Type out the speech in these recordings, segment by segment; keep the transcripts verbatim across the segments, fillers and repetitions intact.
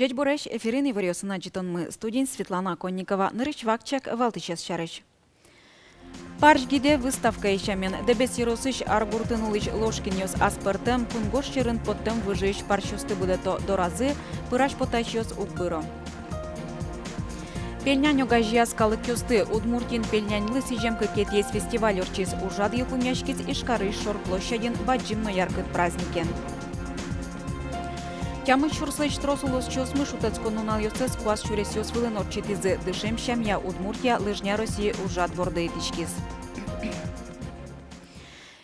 Ӟечбуресь! Эфирын иворъёсын ӝытонмы. Студиын Светлана Конникова. Нырысь вакчияк валтӥсез сярысь. Парсь гиде выставкае сямен. Дэбес ёросысь Аргуртын улӥсь Ложкинъёс аспӧртэм, кунгож сьӧрын поттэм выжыысь парсьёсты будэто, доразы пырась-потасьёс уг быро. Пельнянь огазеяз калыкъёсты. Удмуртиын пельняньлы сӥзем кыкетӥез фестиваль ортчиз. Ужрад йылпумъяськиз Ижкарысь шор площадьын бадӟым но яркыт праздникен. Тямыс сюрслэсь трос улосчиосмы шутэтскон нуналъёссэс куас сюресъёс вылын ортчытӥзы. «Дышем сямъя Удмуртия» лыжня Россиысь ужрад борды итӥськиз.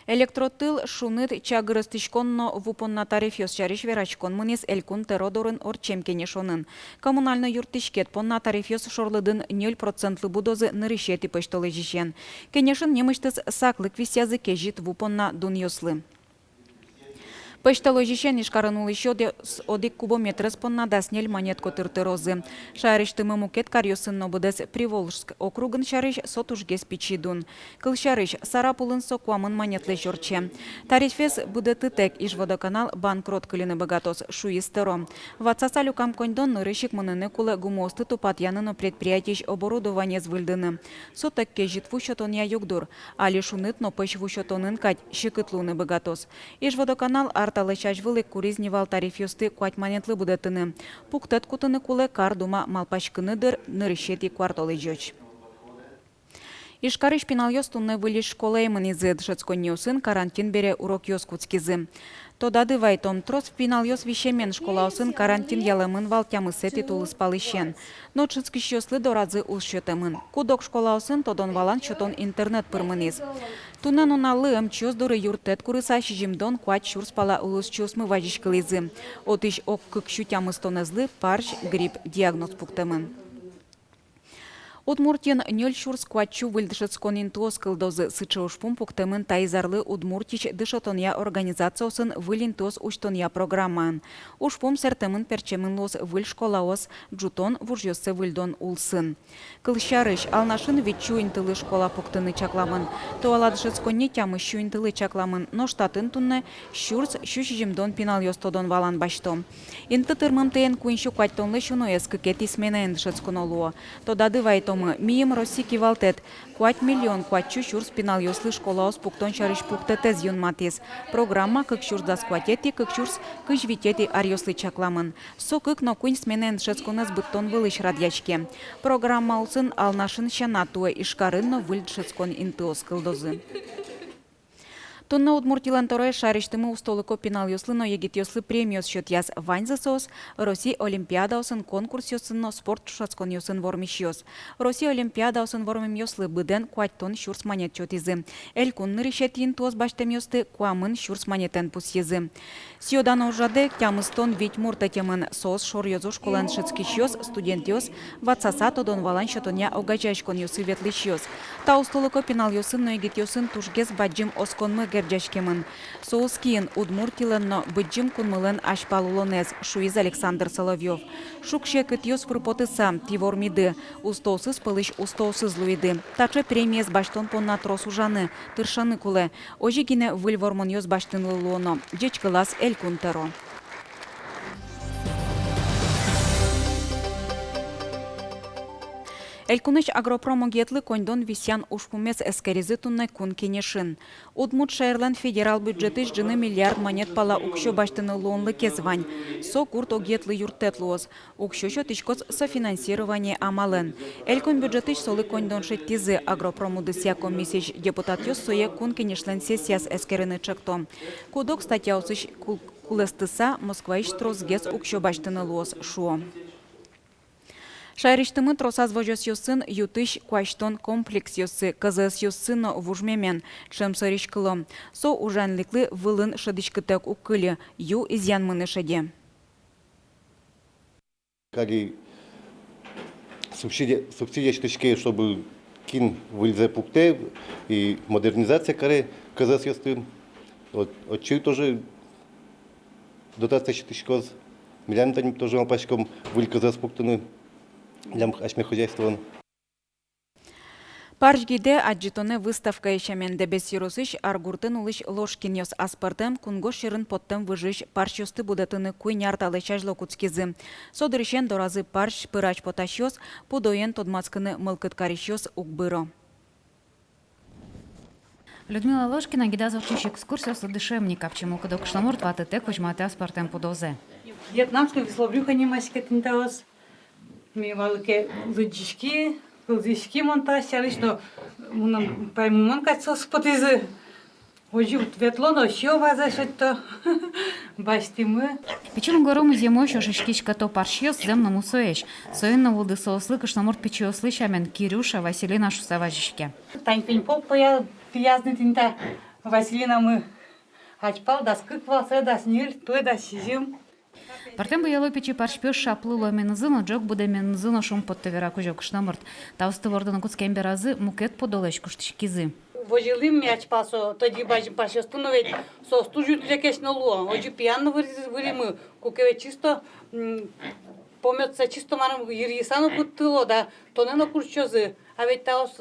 Электротыл, шуныт, чагыр ыстӥськон но ву понна тарифъёс сярысь вераськон мынӥз Элькун тӧро дорын ортчем кенешонын. Коммунальной юрттӥськет понна тарифъёс шорлыдын ньыль процентлы будозы нырысетӥ пӧсьтолэзьысен. Кенешын нимысьтыз саклык висъязы кезьыт ву понна дунъёслы. Пӧсьтолэзьысен Ижкарын улӥсьёс одӥг кубометрез понна дас ньыль манет котыр тырозы. Шаерысьтымы мукет каръёсын но быдэс Приволжск округын сярысь со тужгес пичи дун. Кылсярысь, Сарапулын со куамын манетлэсь ортче. Тарифез будэтытэк, Ижводоканал банкрот кыльыны быгатоз, шуиз тӧро. Ватсаса люкам коньдон нырысь ик мыныны кулэ гумыосты тупатъяны но предприятиысь оборудованиез выльдыны. Со тэк кезьыт ву сётонъя югдур. Али шуныт но пӧсь ву сётонын кадь секыт луыны быгатоз. Ижводоканал ар талэсь азьвыл ик куриз ни вал тарифъёсты куать манетлы будэтыны. Пуктэт кутыны кулэ, кар дума малпаськыны дыр, нырысетӥ куартолэзёзь. Ижкарысь пиналъёс туннэ выльысь школае мынӥзы. Дышетсконниосын карантин бере урокъёс кутскизы. Тодады вайтом, трос пиналъёс висемен, школаосын карантин ялэмын вал тямысэтӥ тулыспалысен. Но дышетскисьёслы доразы уз сётэмын. Куд-ог школаосын тодон-валан сётон интернет пыр мынӥз. Туннэ нуналлы эмчиос доры юрттэт курыса сизьымдон куать сюрс пала улосчиосмы вазиськылӥзы. Отысь ог кык сю тямыстонэзлы парсь грипп диагноз пуктэмын. Удмуртиын ньыль сюрс куать сю выль дышетскон интыос кылдозы. Сыӵе ужпум пуктэмын таиз арлы Удмуртиысь дышетонъя организациосын выль интыос усьтонъя программаын. Ужпум сэртэмын-пертчемын луоз выль школаос ӝутон, вужъёссэ выльдон улсын. Кылсярысь, Алнашын вить сю интылы школа пуктыны чакламын. Туала дышетсконни тямыс сю интылы чакламын, нош татын туннэ сюрс сю сизьымдон пиналъёс тодон-валан басьто. Инты тырмымтэен куинь сю куатьтонлэсь уноез кыкетӥ сменаен дышетсконо луо. Тодады вайтомы, миым Росси кивалтэт куать миллион куать сю сюрс пиналъёслы школаос пуктон сярысь пуктэтэз юнматӥз. Программа кык сюрс дас куатетӥ, кык сюрс кызь витетӥ аръёслы чакламын. Со кык но куинь сменаен дышетсконэз быдтон вылысь радъяське. Программа улсын Алнашын сяна, туэ Ижкарын но выль дышетскон интыос кылдозы. Туннэ Удмуртилэн тӧроез шаерысьтымы устолыко пиналъёслы но егитъёслы премиос сётъяз. Ваньзы соос Росси олимпиадаосын, конкурсъёсын но спорт ӵошатсконъёсын вормисьёс. Росси олимпиадаосын вормемъёслы быдэн куатьтон сюрс манет сётӥзы. Элькун нырысетӥ интыос басьтэмъёсты куамын сюрс манетэн пусйизы. Сӥё-дано ужрадэ тямыстон вить мурт ӧтемын. Соос шоръёзо школаын дышетскисьёс, студентъёс, ватсаса тодон-валан сётонъя огазеяськонъёсы ветлӥсьёс. Та устолыко пиналъёсын но егитъёсын тужгес бадӟым осконмы герӟаськемын. Соос киын Удмуртилэн но Быдӟым кунмылэн азьпал улонэз, шуиз Александр Соловьёв. Шуг-секытъёс пыр потыса, тӥ вормиды, устоосыз пӧлысь устоосыз луиды. Таӵе премиез басьтон понна трос ужаны, тыршаны кулэ. Озьы гинэ выль вормонъёс басьтыны луоно, ӟечкылаз Элькун тӧро. Элькунысь агропром огъетлы коньдон висъян ужпумез эскеризы туннэ Кун Кенешын. Удмурт шаерлэн федерал бюджетысь ӝыны миллиард манет пала уксё басьтыны луонлыкез вань. Со гурт огъетлы юрттэт луоз. Уксё сётӥськоз софинансирование амалэн. Элькун бюджетысь солы коньдон шедьтӥзы. Агропром удысъя комиссиысь депутатъёс сое Кун Кенешлэн сессияз эскерыны чакто. Куд-ог статьяосысь кул-, кулэстыса, Москваысь тросгес уксё басьтыны луоз, шуо. Шаерысьтымы тросаз возёсъёсын ю-тысь куасьтон комплексъёссы, КЗС-ёссы но вужмемен, ӵем сӧриськыло. Со ужанлыклы вылын шӧдӥськытэк уг кыльы, ю изъянмыны шеде. Али субсидия, субсидия сётӥське, чтобы кин выльзэ пуктэ и модернизация каре КЗС-ёсты. Вот, отчы тоже дотация сётӥськоз. Милям тани тоже малпаськом выль КЗС пуктыны, милям асьме хозяйствоын. Парсь гидэ адӟытонэ выставкае сямен Дэбес ёросысь Аргуртын улӥсь Ложкинъёс аспӧртэм кунгож сьӧрын поттэм выжыысь парсьёсты будэтыны куинь ар талэсь азьло кутскизы. Со дырысен доразы парсь пырась потасьёс, пудоен тодматскыны мылкыд карисьёс уг быро. Людмила Ложкина гидаз ортчись экскурсиослы дышем ни. Капчи мылкыдо кышномурт ватытэк возьматэ аспӧртэм пудозэ. Вьетнамской вислобрюхо нимаське тӥни таос. Ми валыке лыдӟиськи, кылзӥськи мон та сярысь, но мыным паймымон кадь соос потӥзы. Озьы вот ветло но, сиё вазэ шедьто. Басьтӥмы. Пичи мугоро музъемозь ошиськись кӧто парсьёс зэм но мусоесь. Соин но улдысоослы кышномурт пичиослы сямен Кирюша, Василина шуса вазиське. Тань пень пол пия-, пияз ни тӥни та Василинамы. Азьпал дас кык вал, сое дас ньыль, туэ дас сизьым. Пӧртэм буёло пичи парсьпиос шаплы луэменызы но, ӝог будэменызы но шумпотто, вера кузё кышномурт. Таосты вордыны кутскем беразы мукет пудолэсь куштӥськизы. Возьылӥм ми азьпал со тӧдьы бадӟым парсьёсты но, ведь соос туж юн-лекесь но луо. Озьы пиян но вырӥзы, вырӥмы, куке ведь чисто, м, помётся, чисто марым, йырйыса но куттыло да, тонэ но куртчозы. А ведь таос,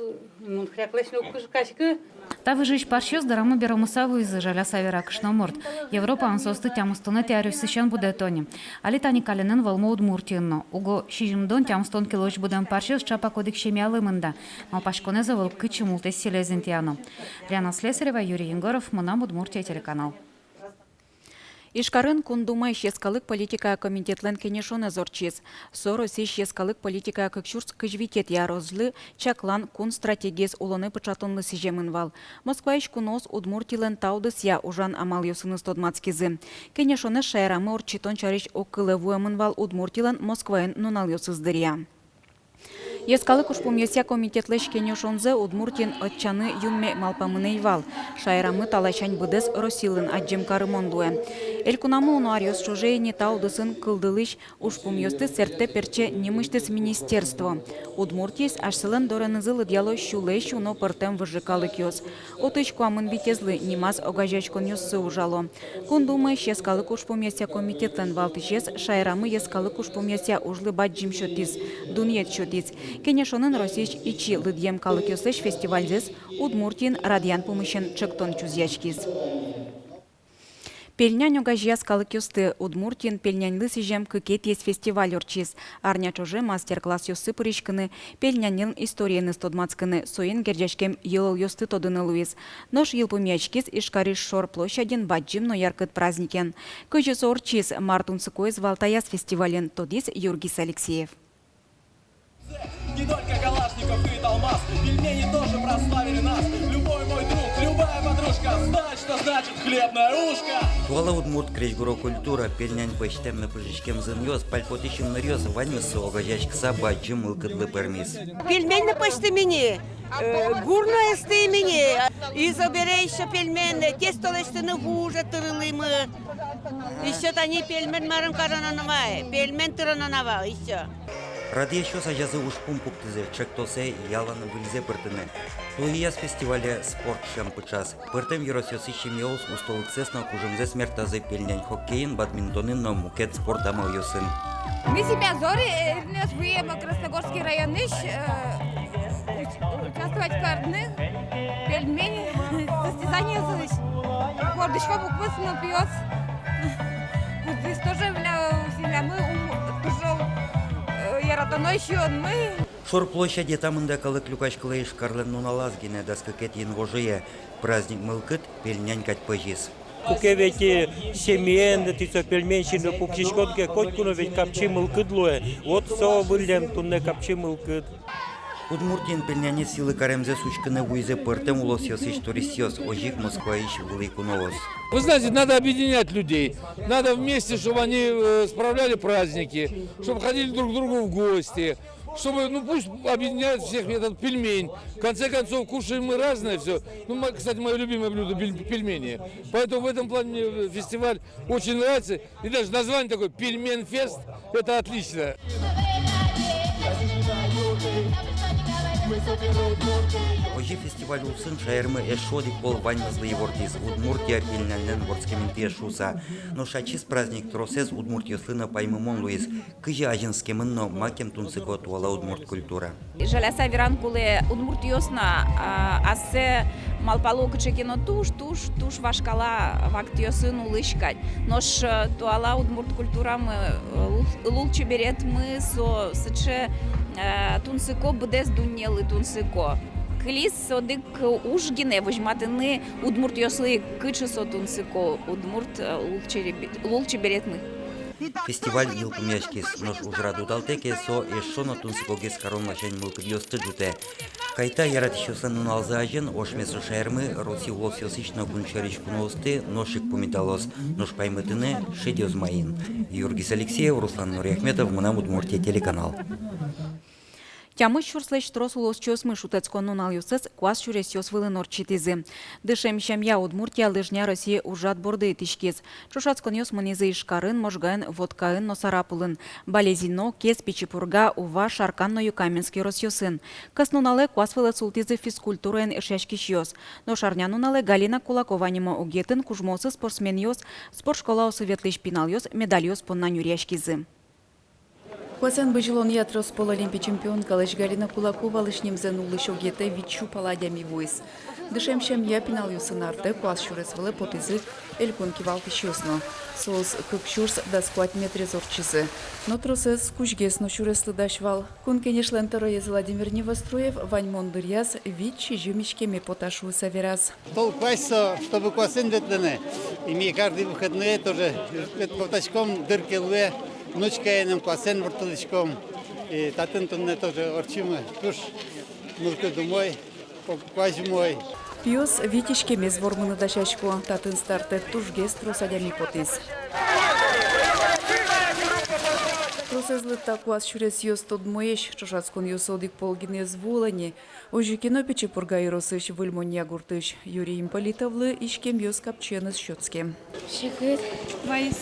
м, хряклэсь но уг кышкаськы. Та выжыысь парсьёс дорамы беромыса вуизы, жаляса вера кышномурт. Европаын соосты тямыстонэтӥ аръёсысен будэто ни. Али тани каллен вӧлмо Удмуртиын но. Уго сизьымдон-тямыстон килоысь будэм парсьёс чапак одӥг семьялы мында. Малпаськонэз ӧвӧл, кытчы мултэс сӥлез интыяно. Лена Слесарева, Юрий Егоров, «Мынам Удмуртие» телеканал. Ижкарын Кун Думаысь йӧскалык политикая комитетлэн кенешонэз ортчиз. Со Россиысь йӧскалык политикая кык сюрс кызь витетӥ арозьлы чаклан кун стратегиез улонэ пыӵатонлы сӥземын вал. Москваысь куноос Удмуртилэн та удысъя ужан амалъёсыныз тодматскизы. Кенешонэз шаерамы ортчытон сярысь огкылэ вуэмын вал Удмуртилэн Москваен нуналъёсыз дыръя. Йӧскалык ужпумъёсъя комитетлэсь кенешонзэ Удмуртиын ӧтчаны юнме малпамын ӧй вал. Шаерамы та ласянь быдэс Россилэн адӟем карымон луэ. Элькунамы уно аръёс ӵоже ини та удысын кылдылӥсь ужпумъёсты сэрттэ-пертче нимысьтыз министерство. Удмуртиез асьсэлэн доренызы лыдъяло сюлэсь уно пӧртэм выжы калыкъёс. Отысь куамын витезлы нимаз огазеяськонъёссы ужало. Кун Думаысь йӧскалык ужпумъёсъя комитетлэн валтӥсез шаерамы йӧскалык ужпумъёсъя ужлы бадӟым сётӥз, дунъет сётӥз. Кенешонын Россиысь ичи лыдъем калыкъёслэсь фестивальзэс Удмуртиын радъян пумысен ӵектон чузъяськиз. Пельнянь огазеяз калыкъёсты. Удмуртиын пельняньлы сӥзем кыкетӥез фестиваль ортчиз. Арня ӵоже мастер-классъёсы пыриськыны, пельняньлэн историеныз тодматскыны, соин герӟаськем йылолъёсты тодыны луиз. Нош йылпумъяськиз Ижкарысь Шор площадьын бадӟым но яркыт праздникен. Кызьы со ортчиз, мар тунсыкоез вал таяз фестивальын, тодӥз Юргис Алексеев. Не только Калашников крыт алмаз, пельмени тоже прославили нас. Любой мой друг, любая подружка знает, что значит хлебное ушко. Туала удмурт крезьгуро культура, пельнянь пӧзьтэм но пыжиськем зынъёс, пальпотӥсь ымныръёс, ваньмыз со огазеяськыса бадӟым мылкыдлы пӧрмиз. Пельмень но пӧзьтӥм ини, э, гур но эстӥм ини. Изо бере ещё пельмень, тесто лэсьтыны ву уже тырылӥмы. Ещё тани пельмень марым кароно на вал, пельмень тыроно на вал ещё. Радъясьёс азязы ужпум пуктӥзы: ӵектосэ ялан выльзэ пыртыны. Туэ яз фестивале спорт сям пыӵаз. Пӧртэм ёросъёсысь семьяос устолыксэс но кужымзэс мертазы пельнянь хоккейын, бадминтонын но мукет спорт амалъёсын. Ми семья Зори, э, эрнес выйем Красногорский районысь, э, уч-, участвовать карыны пельмень состязаниосысь. Вордӥськом укмыс нылпиос. Кудӥз тоже милям семьямы ум-, туж, э, яратоно сиёнмы. Шор площаде та мында калык люкаськылэ Ижкарлэн нуналаз гинэ, дас кыкетӥ инвожое. Праздник мылкыд пельнянь кадь пӧзиз. Куке ведь, э, семьяен тӥни со пельмень сиыны пуксиськод ке, котьку но ведь капчи мылкыд луэ. Вот со выллем туннэ капчи мылкыд. Удмуртиын пельнянез сӥлы каремзэс учкыны вуизы пӧртэм улосъёсысь туристъёс, озьы ик Москваысь вылӥ куноос. Вы знаете, надо объединять людей. Надо вместе, чтобы они, э, справляли праздники, чтобы ходили друг к другу в гости. Чтобы, ну, пусть объединяет всех этот пельмень. В конце концов, кушаем мы разное всё. Ну, мо-, кстати, моё любимое блюдо пель-, пельмени. Поэтому в этом плане мне, э, фестиваль очень нравится. И даже название такое, «Пельмень-фест», это отлично. Озьы фестиваль улсын шаермы эшшо одӥг пол ваньмызлы ивортӥз: Удмуртия пельняньлэн вордскемын интые шуыса. Нош ачиз праздник тросэз удмуртъёслы но паймымон луиз, кызьы азинскемын но макем тунсыко туала удмурт культура. Жаляса вераны кулэ, удмуртъёс но, а, ассэ малпало кыӵе ке но туж, туж, туж вашкала вакытъёсын улӥсь кадь. Нош, э, туала удмурт культурамы, э, лул-, лулчеберетмы со сыӵе, э, тунсыко, быдэс дуннелы тунсыко. Кылиз одӥг уж гинэ возьматыны удмуртъёслы, кыӵе со тунсыко удмурт, э, лулчебе-, лулчеберетмы. Фестиваль йылпумъяськиз, нош ужрад удалтэ ке, со эшшо но тунсыкогес карон ласянь мылкыдъёсты ӝутэ. Кайта, яратӥсьёслэн нуналзы азьын ошмес шаермы Россия улосъёсысь но кунсьӧрысь куноосты нош ик пумиталоз, нош паймытыны шедёз маин. Юргис Алексеев, Руслан Нуриахметов, «Мынам Удмуртие» телеканал. Тямыс сюрслэсь трос улосчиосмы шутэтскон нуналъёссэс куас сюресъёс вылын ортчытӥзы. «Дышем сямъя Удмуртия» «Лыжня Россия» ужрад борды итӥськиз. Ӵошатсконъёс мынӥзы Ижкарын, Можгаын, Воткаын но Сарапулын, Балезино, Кез, Пичи Пурга, Ува, Шаркан но Юкаменск ёросъёсын. Кӧснуналэ куас вылэ султӥзы физкультураен эшъяськисьёс. Нош арнянуналэ Галина Кулакова нимо огъетын кужмоосыз спортсменъёс, спортшколаосы ветлӥсь пиналъёс медальёс понна нюръяськизы. Куасэн бызьылонъя трос пол олимпи чемпионкалэсь Галина Кулаковалэсь нимзэ нуллӥсь огъетэ вить сю пала адями вуиз. «Дышем сямъя» пиналъёсын артэ куас сюрес вылэ потӥзы элькун кивалтӥсьёс но. Соос кык сюрс дас куать метрез ортчизы. Но тросэз кузьгес но сюреслы дась вал. Кун Кенешлэн тӧроез Владимир Невоструев ваньмон дыръяз вить-сизьым иськеме пота шуыса вераз. Тол куазь со, чтобы куасэн ветлыны. И ми каждый выходные тоже вет-, потаськом, дыр ке луэ, внучкаеным куасэн ворттылӥськом. И татын туннэ тоже ортчимы. Туж мылкыд умой, ку-, куазь умой. Пиос вить иськемез вормыны дасясько, татын стартэз тужгес трос адями потӥз. Тросэзлы та куас сюресъёс тодмоесь, ӵошатсконъёс одӥг пол гинэ ӧз вуылэ ни. Озьы ке но Пичи Пурга ёросысь Выль Монья гуртысь Юрий Имполитовлы иськемъёс капчиеныз сётске. Секыт. Вайиз.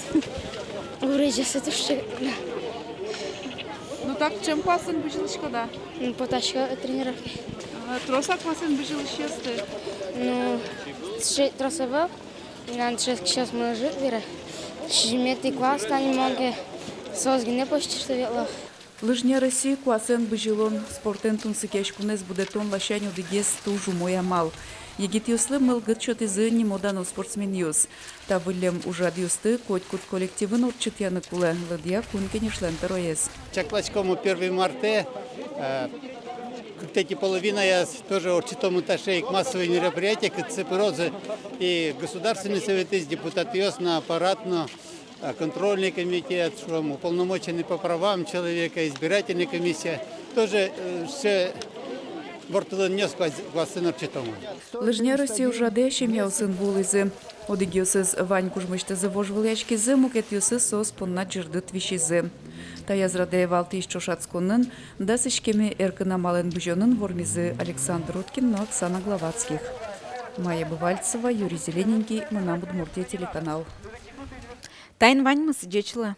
Урежаса тушчы. Ну так, чем куасэн бызьылӥськод-а? Ну, потасько тренировкае. Ага, трос-а куасэн бызьылӥсьёсты? Ну, сыӵе трос ӧвӧл. Мынам дышетскисьёс мыным ӧжыт вере. Сизьыметӥ куас тани мон ке, соос гинэ почти что ветло. «Лыжня Россия» куасэн бызьылон спортэн тунсыкъяськонэз будэтон ласянь одӥгез туж умой амал. Егитъёслы мылкыд сётӥзы нимо дано спортсменъёс. Та выллем ужрадъёсты котькуд коллективын ортчытъяны кулэ, лыдъя Кун Кенешлэн тӧроез. Чакласьком первый мартэ, э, кыкетӥ половинаяз тоже ортчытом таӵе ик массовой мероприятие, кытчы пырозы и Государственный Советысь депутатъёс но, аппарат но, а, контрольный комитет, шуом, уполномоченный по правам человека, избирательная комиссия. Тоже, э, всё ворттылонъёс куас-, куасэн ортчытом. «Лыжня Россия» ужрадэ семьяосын вуылӥзы. Одӥгъёсыз вань кужмысьтызы вожвылъяськизы, мукетъёсыз соос понна ӟырдыт висизы. Таяз радэ валтӥсь ӵошатсконын дас иськеме эркын амалэн бызёнын вормизы Александр Уткин но Оксана Главатских. Майя Бывальцева, Юрий Зелененький, «Мынам Удмуртие» телеканал. Таин ваньмыз, ӟеч луэ.